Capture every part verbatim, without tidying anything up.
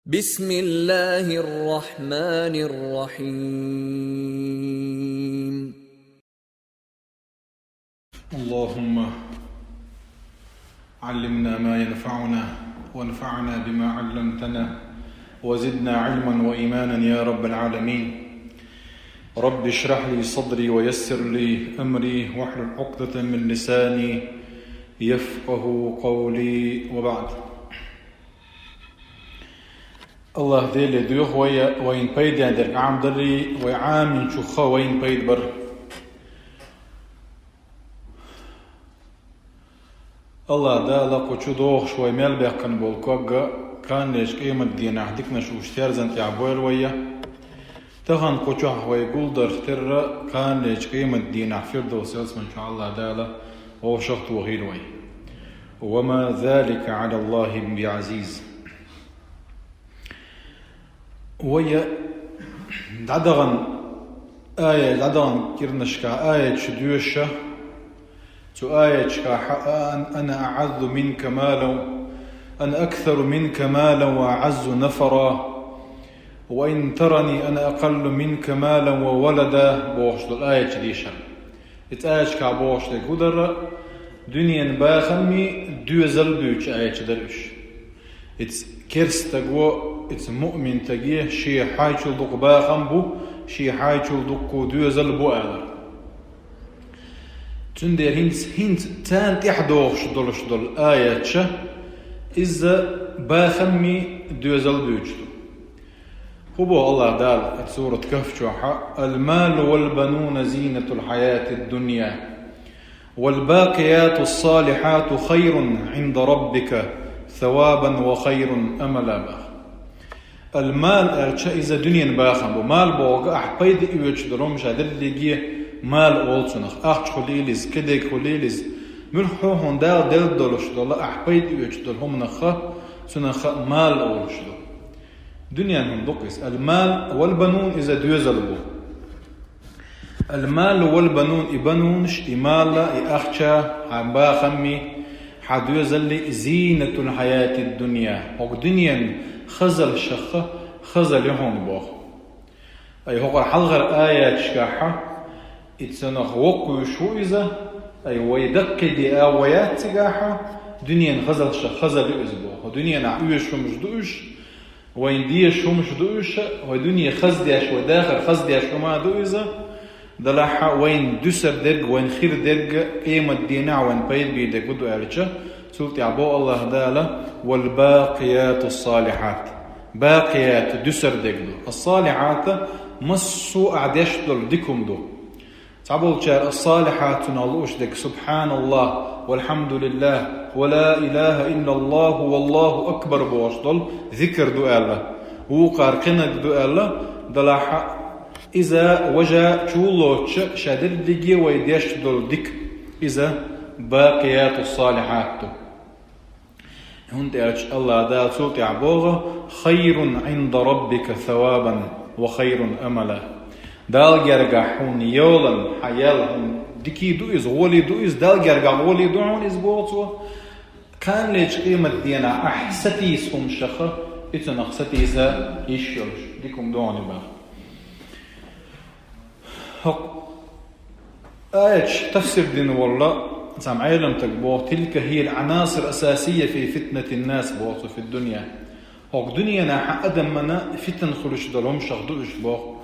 بسم الله الرحمن الرحيم. اللهم علمنا ما ينفعنا وانفعنا بما علمتنا وزدنا علما وإيمانا يا رب العالمين. رب اشرح لي صدري ويسر لي أمري واحلل عقدة من لساني يفقه قولي وبعد. АллахӀ Деле доьху вай, вайна пайден дерг Ӏамадарий, вай Ӏамийначух вайна пайда бар. АллахӀ Дала кху чу дохуш вай мел баьккхина болу ког кханалерчу къематдийнахь диканаш луш терзан тӀехь бойла вай. Тахана кху чохь вай гулдарх терра кханалерчу къематдийнахь Фирдовс ялсамани чохь АллахӀ Дала вовшах а тохийла вай. وما ذلك على الله بعزيز. Вай дӀадахана ая, дӀадахана кӀиранашкахь аяташ доьшу, цу аяташкахь: أنا أعز منك مالا، أنا أكثر منك مالا وأعز نفرا، وإن ترني أنا أقل منك مالا وولدا бохуш долу аяташ дийшира. Иза аяташкахь бохуш дерг хӀун дара, дуьненан бахаммий, доьзал буьйцу аяташ дара уьш. Иза керстаго, иза муъминтаге шен хьайчул дукха бахам бу, шен хьайчул дуккха доьзал бу алар. Цундела хӀинца, хӀинца царна тӀехь дохуш долуш долу аяташ, иза бахаммий, доьзал буьйцуш ду. ХӀун боху АллахӀ Дала оцу сурат Кахф чохь: المال والبنون زينة الحياة الدنيا والباقيات الصالحات خير عند ربك ثوابا وخير أملا боху. Ал-мал аьлча иза дуьненан бахам бу. Мал бохург ахь пайда оьцуш долу хӀума, ша дерриге мал олу цунах. Ахча хуьлийла иза, кедерг хуьлийла иза. Муьлхха хьуна Дала делла долуш долу, ахь пайда оьцуш долу хӀуманах, цунах мал олуш ду. Дуьненан хӀума ду-кх иза. Ал-мал вал-банун, иза доьзал бу. Ал-мал вал-банун, и банунаш, и мала, и ахча, хьан бахамми, хьан доьзалли, зийнатул хьаятид дунья, хӀокху дуьненан хазалшах хазалла ю хьуна боху. Ай, хӀокхара хьалхара аяташкахь, и цунах воккхуьйш ву иза, ай, вай даккхийде а вай яц цигахь, дуьненан хазалшах хазалла ю иза боху. Дуьненахь оьшуш хӀумаш ду уьш, вайна дезаш хӀумаш ду уьш, вай дуьне хаздеш, вай дахар хаздеш хӀума ду иза. Делахь вайна дуьсур дерг, вайна хир дерг, къематдийнахь вайна пайда бийр дерг хӀун ду аьлча, цул тӀаьхьа боху АллахӀ Дала: «Вал бакъиятус салихьат». Бакъият дуьсур дерг ду. Ас-салихьат массо а ахь деш долу дика хӀума ду. Цхьаболчара ас-салихьат цунах лууш дерг: «СубхьаналлахӀ, валхьамдулиллахӀ, ва ла илахӀа иллаллахӀу, валлахӀу акбар» бохуш долу зикр ду аьлла, вукхара кхинарг ду аьлла, делахь иза важа чу лоцуш, ша дерриге вай деш долу дика, иза бакъиятус салихьат ду. ХӀунда аьлча АллахӀ Дала цул тӀаьхьа боху: «Хайрун Ӏинда раббика савабан ва хайрун амала». Дала гергахь хьуна йолан хьан ял хьуна дикий ду иза, гӀолий ду иза, Дала гергахь гӀолий ду хьуна иза боху цо. Кханалерчу къематдийнахь ахь сатийса хӀумашах, и цунах сатийса йиш йолуш дика хӀума ду хьуна боху. ХӀокху аяташ тафсир дина волу цхьа Ӏеламстаг боху: «Тилка хӀиял Ӏанасир асасия фи фитнатин нас», боху цо, «фид дунья». ХӀокху дуьненахь адамана фитна хуьлуш долу хӀумашах ду уьш боху.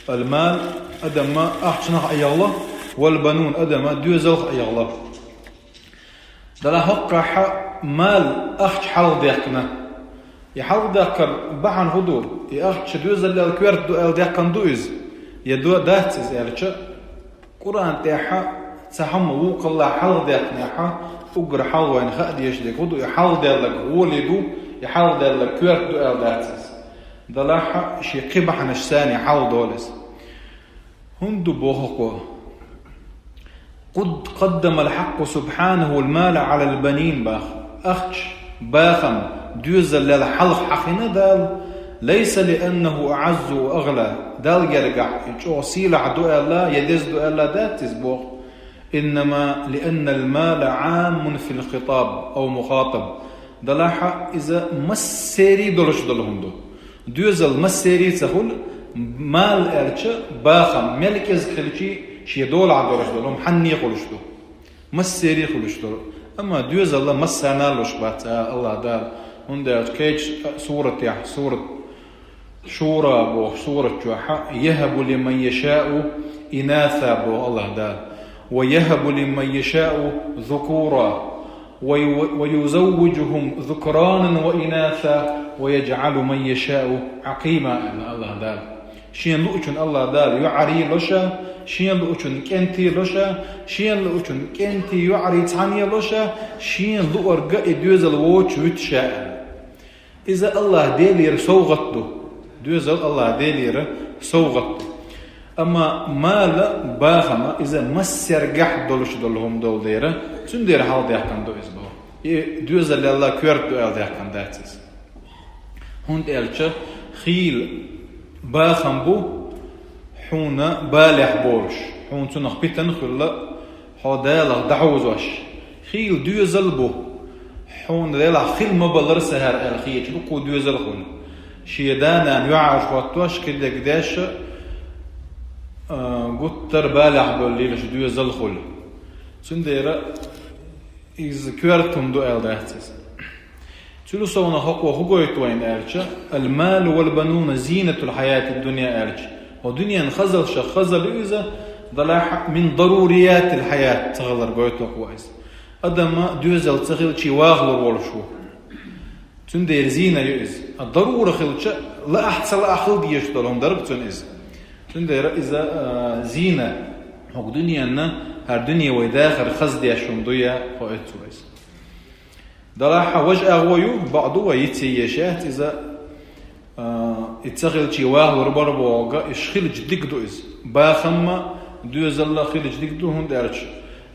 Ал-мал, адама ахчанах Ӏехалла, вал-банун, адама доьзалх Ӏехалла. Делахь хӀокхахь мал, ахча хьалхадаьккхина. И хьалхадаккхар бахьана хӀун ду? И ахча доьзаллел коьрта ду аьлла даьккхина ду иза? Я до-, дац иза аьлча, Къуръан тӀехь цхьа хӀума вукхалла хьалхадаьккхинехь, уггар хьалха вайна хаа дезаш дерг хӀун ду? И хьалхадаьлларг гӀоле ду, и хьалхадаьлларг коьрта ду аьлла дац иза. Делахь шен кхин бахьанаш санна хьалхадолу иза. ХӀунда ду боху-кх: «Къуд къаддамал хьакъу субхьанаху ал-мала Ӏалал банин», боху. Ахча, бахам, доьзаллел хьалха хьахийна Дала, «лайса лианнаху аӀаззу ва агӀла», Далла гергахь и чӀогӀа сийлахь ду аьлла, я деза ду аьлла дац иза боху. «Иннама лианнал мала Ӏаммун фил хитаб ав мухатаб». Делахь иза массерий долуш долу хӀума ду. Доьзал массерий ца хуьлу, мал аьлча, бахам мел кӀезиг хилчий, шен долахь долуш долу хӀума хьанне хуьлуш ду. Массерий хуьлуш долу. Амма доьзал массарна а луш бац, а, Аллах Дала. ХӀунда аьлча кхечу суратехь, сурат Шура боху сурат чохь: «Яхабу лиман яшау инаса», боху Аллах Дала. «Ва яхабу лиман яшау зукура». «Ва ю-, ва юзаввижухум зукрана ва инаса, ва яджалу ман яшау акъима», аьлла Аллах Дала. Шен луучун Аллах Дала йоӀарий ло ша, шен луучун кӀентий ло ша, шен луучун кӀентий йоӀарий цхьаьна ло ша, шен луург и доьзал воцуш вуьту ша аьлла. Иза Аллах Делера совгӀат ду. Доьзал Аллах Делера совгӀат ду. Амма мала, бахама, иза массаьргахь долуш долу хӀума долу дера, цундела хьалдаьккхина ду иза боху. И доьзалалла коьрта ду аьлла даьккхина дац иза. ХӀунда аьлча хийла бахам бу хьуна балехь болуш, хьуна цунах питана хуьлла, хьо Далах дӀахьовзош. Хийла доьзал бу. Хьуна делахь хила ма балара сан хӀара аьлла хеташ дуккха доьзал хуьлу. Шен да-нана йоӀарш хӀоттош, кхидерг деш, а, гуттар балехь болу лелаш доьзал хуьлу. Цундела иза коьрта хӀума ду аьлла дац иза. Цуьнан совгӀатна хӀокхо хӀун гойту вайна аьлча: «Ал-малу вал-бануна зинатул хьаятид-дунья», аьлча. Хьо дуьненан хазалшах хазалла ю иза, далахь мин даруриятил хьаят ца хилар гойту хӀокхо иза. Адамна доьзал ца хилчий вахалур волуш ву. Цундела зина ю иза. А дарура хилча, лаахь ца лаахь хила дезаш долу хӀума дара цунна иза. Цундела иза, а, зина, хӀокху дуьненна, хӀара дуьне вай дахар хаздеш хӀума ду я, хьо эццо иза. Далахь важа агӀо ю, бакъду вай йицъеш яц иза, а, и ца хилчий вахалур бара бохург, и хилча дика ду иза. Бахамма, доьзалла хилча дика ду, хӀунда аьлча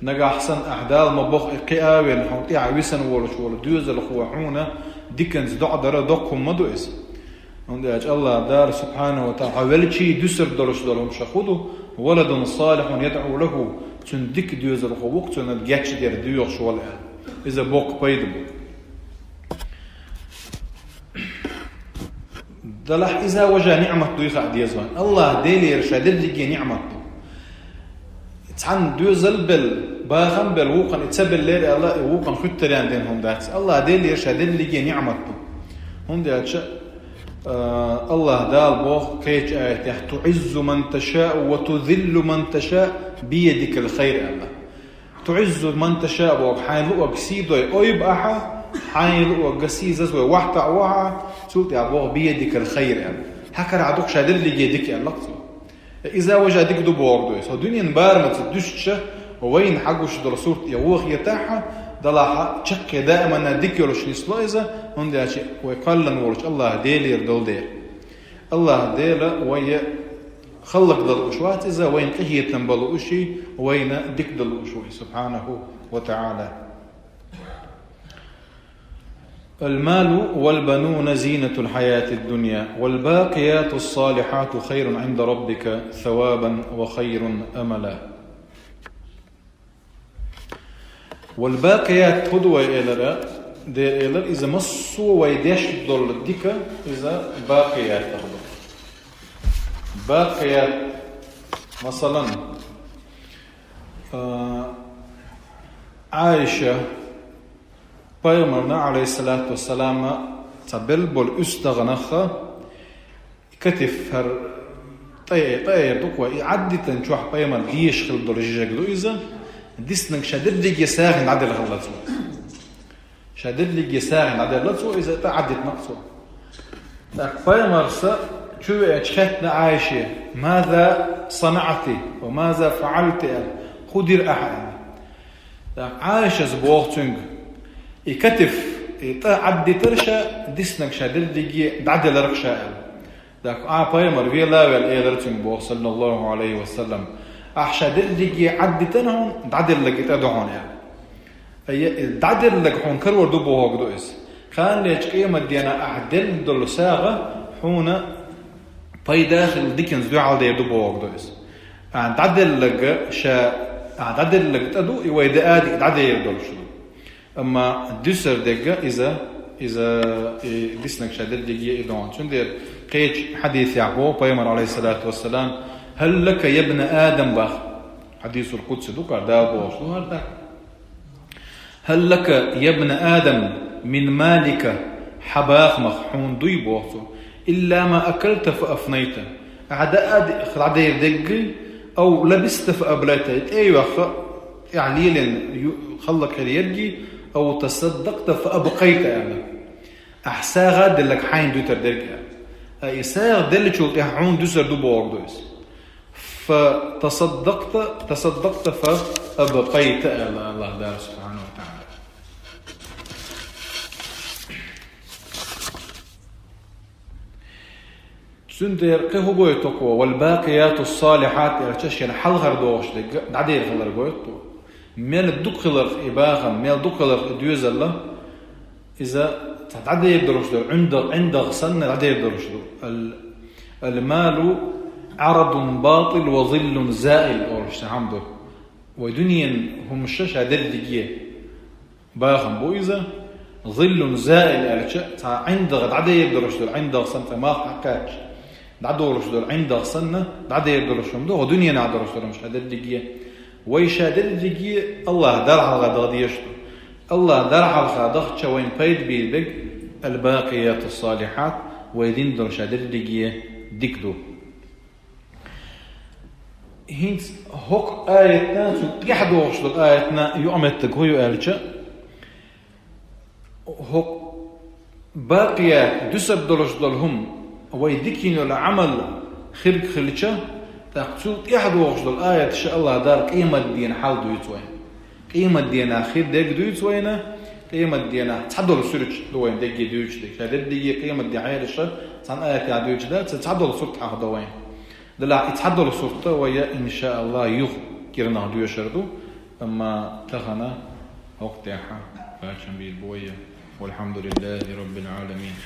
нагахь санна ахь Дала ма боху и кхиа а вина, хьуна тӀехь висина волуш волу доьзалхо хьуна диканца доӀа дара доккха хӀума ма ду иза. ХӀунда аьлча Аллах Дала субхьанаху ва таӀала хьо велчий дуьсур долуш долу хӀума ша хӀун ду, «Валадун салихьун ядӀу лаху», цуьнан дика доьзалхо ву-кх цунна гечдер доьхуш волу аьлла. Иза боккха пайда бу. Далахь иза важа ниӀмат дуй хаа деза вайн. Аллах Делера ша дерриге ниӀмат ду. Цхьанна доьзал белла, бахам белла, вукхана и ца беллера аьлла, и вукхана хуьттаренна дина хӀума дац. Аллах Делера ша дерриге ниӀмат ду. ХӀунда аьлча, а, Аллах Дала боху кхечу аятехь: «Ту'иззу ман ташаъу ва тузиллу ман ташаъу биядикал хайр», аьлла. «Ту'иззу ман ташаъу», боху, хьайн луъург сий дой ойба ахьа, хьайн луъург сий зазой вахьта а вахьа, цул тӀаьхьа боху: «Биядикал хайр», аьлла. Хьан карахь ду-кх ша дерриге дика аьлла-кх цо. Иза важа дика ду бохург ду иза. Хьо дуьненан барамца дуьстича, вайна хьагуш долу сурт и вохетахьа, далахьа чаккхе даиманна дика йолуш нисло иза, хӀунда аьлча вай кхоьллина волчу Аллах Делера долу дела. Аллах Дела вай халлак далуш вац иза, вайна къинхетам балуш и, вайна дика далуш ву и, субхьанаху ва таӀала. «Ал-малу вал-бануна зинатул хьаятид дунья, вал-бакъиятус салихьату хайрун Ӏинда раббика савабан ва хайрун амала». Вал-бакъият хӀун ду вай элира, дера элира, иза массо а вай деш долу дика, иза бакъият ду. Бакъият, масалан, а, Ӏайша, Пайхамарна, алейхиссалату вассалама, цхьа белла болу уьстагӀнаха катиф хӀара тӀе-, тӀе эр ду-кх вай, и Ӏаддитан чохь пайхамар дезаш хила долу жижиг ду иза, диснарг ша дерриге сагӀина дӀаделла хилла цо. Ша дерриге сагӀина дӀаделла цо, иза тӀе Ӏаддитина-кх цо. ТӀаккха пайхамарса чу веача хаьттина Ӏайше: «Маза санаъти ва маза фаъалти?» аьлла. «ХӀун дира ахьа?» аьлла. ТӀаккха Ӏайшас боху цуьнга: «И катиф, и тӀе Ӏаддитара ша, диснарг ша дерриге дӀаделларх ша», аьлла. ТӀаккха Ӏа пайхамар вела а велла элира цуьнга боху, саллаллаху алейхи ва саллам: «Ахьа ша дерриге Ӏаддитана хьуна, дӀаделларг и тӀе ду хьуна», аьлла. Ай, и дӀаделларг хьуна карор ду бохург ду иза. Кхана лечу къематдена ахьа делла долу сагӀа хьуна пайда хила диканца дуьхьал дер ду бохург ду иза. Ахьа дӀаделларг ша, ахьа дӀаделларг тӀе ду, и вай де а дика дӀадер долуш ду. Амма дуьсар дегга иза Иза, э, диснаг ша дерриге а дон. Цундера кхеча хьадисехь боху пайхамар, алейхиссалату вассалам: «Хьал лака, я бна Адам», бах. Хьадисул къудси ду кхара, Дала бохуш ду хӀара тӀаккха. «Хьал лака, я бна Адам, мин малика», хьан бахамах хьуна дуй, боху цо, «илла ма акалта фа афнайта». Ахьа даа а дӀадер дерг, «ав лабиста фа аблайта», тӀе а йоьхна, тӀехь лелийна ю-, хӀаллакьхир ерг, «ав тасаддакъта фа абкъайта», аьлла. Ахьа сагӀа а делларг хьайна дуьтур дерг аьлла. Ткъа и сагӀа деллачул тӀаьхьа хьуна дуьсур ду бохург ду иза. «Фа тасаддакъта, тасаддакъта фа абкъайта», аьлла АллахӀ Дала субхьанаху ва тагӀала. Цундела кхин хӀун гойту тхо, «вал бакъияту ссалихьат» аьлча, шена хьалхара догӀуш дерг дӀадер хилар гойту тхо. Мел дукха хиларх и бахам, мел дукха хиларх и доьзал, иза цхьа дӀадер долуш долу, ӀиндагӀ, ӀиндагӀ санна дӀадер долуш ду. Ал-, «Ал-малу Ӏарадун батил ва зиллун заил», олуш цхьа хӀама ду. Вай дуьненан хӀумаш ша дерриге бахам бу иза, «зиллун заил» аьлча, цхьа ӀиндагӀ дӀадер долуш долу, ӀиндагӀ санна цхьа малх дӀакхаьчча дӀадолуш долу, ӀиндагӀ санна дӀадер долуш хӀума ду, хӀо дуьненахь долуш долу хӀума ша дерриге. Вай ша дерриге АллахӀ Далла хьалха даха дезаш ду. АллахӀ Далла хьалха дахча вайн пайда бийр берг «Ал-бакъияту ссалихьат», вай дина долу ша дерриге дика ду. ХӀинца хӀокху аятна, цу тӀехь догӀуш долу аятна юкъаметтиг хӀун ю аьлча, хӀокху бакъият, дуьсур долуш долу хӀума, вай дика йина йолу Ӏамал хирг хилча, тӀаккха цул тӀехь догӀуш долу аяташа АллахӀ Дала къематдийнан хьал дуьйцу вайна. Къематдийнахь хир дерг дуьйцу вайна, къематдийнахь цхьадолу суьрташ ду вайна дерриге дуьйцуш дерг. Ша дерриге къематдийнан хьелаша цхьана аятехь дуьйцуш дац, цхьадолу сурт хьахадо вайна. Делахь и цхьадолу сурт вай, иншааллахӀ, юха кӀирнах доьшур ду, амма тахана хӀокху тӀехь кхачам бийр бу вай. Валхьамдулиллахи Раббил Ӏаламин.